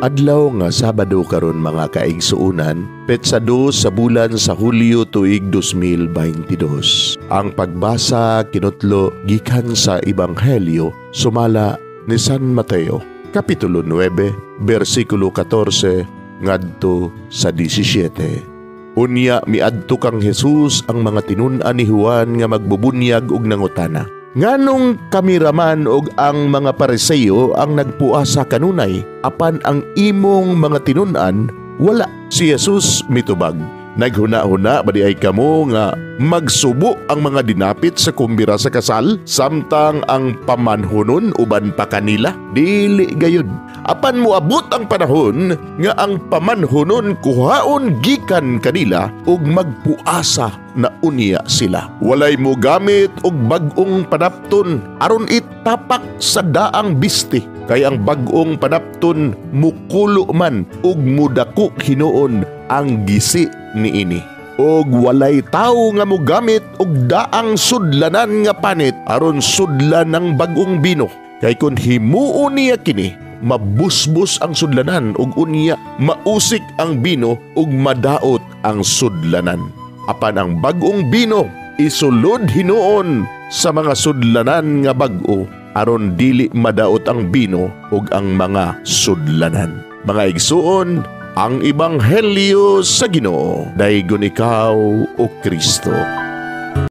Adlaw nga Sabado karon, mga kaigsuonan, petsa 2 sa bulan sa Hulyo, tuig 2022. Ang pagbasa kinutlo gikan sa Ebanghelyo sumala ni San Mateo, Kapitulo 9, bersikulo 14 ngadto sa 17. Unya miadto kang Jesus ang mga tinun-an ni Juan nga magbubunyag og nangutana, "Nganong kami raman og ang mga Pariseo ang nagpuasa kanunay, apan ang imong mga tinun-an wala?" Si Jesus mitubag, "Naghuna-huna ba diay kamo nga magsubo ang mga dinapit sa kumbira sa kasal samtang ang pamanhunon uban pa kanila? Dili gayud. Apan moabot ang panahon nga ang pamanhunon kuhaon gikan kanila ug magpuasa na unya sila. Walay mogamit og bag-ong panapton aron itapak sa daang biste, kay ang bag-ong panapton mukulo man ug mudako hinuon ang gisi niini. Og walay tawo nga mogamit og daang sudlanan nga panit aron sudlan ng bag-ong bino. Kay kun himuon niya kini, mabusbos ang sudlanan ug unya mausik ang bino ug madaot ang sudlanan. Apan ang bag-ong bino isulod hinuon sa mga sudlanan nga bag-o aron dili madaot ang bino ug ang mga sudlanan." Mga igsuon, ang Ebanghelyo sa Ginoo. Daygon ikaw, o Kristo.